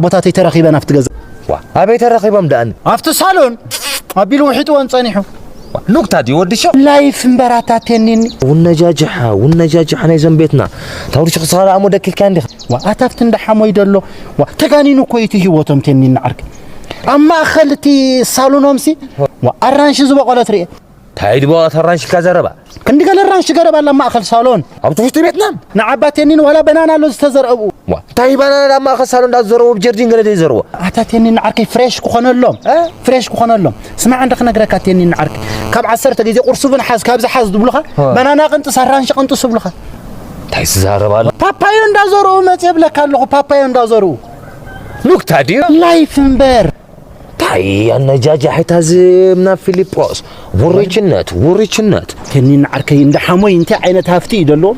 ኣቦታተይ ተራኺበን ኣብቲ ገዛ። ዋ ኣበይ ተራኺቦም ደኣኒ? ኣብቲ ሳሎን ኣቢሉ ውሒጥወን ጸኒሑ። ኑክታ ድዩ ወዲ ሸው? ላይፍ እምበር ኣታ ቴኒኒ። ውነጃጅሓ ውነጃጅሓ ናይ ዘንቤትና ታውርሽ ክሳራ ኣሞ ደቂካ እንዲኻ። ዋ ኣታ ኣብቲ እንዳ ሓሞይ ደሎ። ዋ ተጋኒኑ እኮ እዩ እቲ ህይወቶም ቴኒኒ ዓርከይ። ኣብ ማእኸል እቲ ሳሎኖምሲ ዋ ኣራንሺ ዝበቖለት ርኤ። ታይ ድቦ ተራንሽካ ዘረባ? ክንዲ ገለ ኣራንሺ ገረብ ኣላ ኣብ ማእኸል ሳሎን። ኣብ ትሕቲ ቤትና ንዓባ ቴኒን ዋላ በናና ኣሎ ዝተዘርአ ብኡ። ታይ ባናና ኣብ ማእኸል ሳሎን እንዳዘረቡ ብጀርዲን ገለ ዘይዘረቡ? ኣታ ቴኒን ዓርከይ ፍሬሽ ክኾነሎም። እ? ፍሬሽ ክኾነሎም። ስማዕ እንደ ክነግረካ ቴኒን ዓርከይ፣ ካብ ዓሰርተ ግዜ ቁርሲ እውን ሓዝ ካብዚ ሓዝ ዝብሉኻ፣ እ። በናና ቅንጥስ ኣራንሺ ቅንጥስ ይብሉኻ። እንታይ ዝዛረብ ኣሎ? ፓፓዮ እንዳዘርኡ መጽ የብለካ ኣለኹ። ፓፓዮ እንዳዘርኡ። ኑክታ ድዩ? ላይፍ እምበር። ታይ ኣነጃጃሒታ ዝምና ፊልጶስ ውርችነት ውርችነት። ቴኒን ዓርከይ እንደ ሓሞይ እንታይ ዓይነት ሃፍቲ እዩ ደለዎም?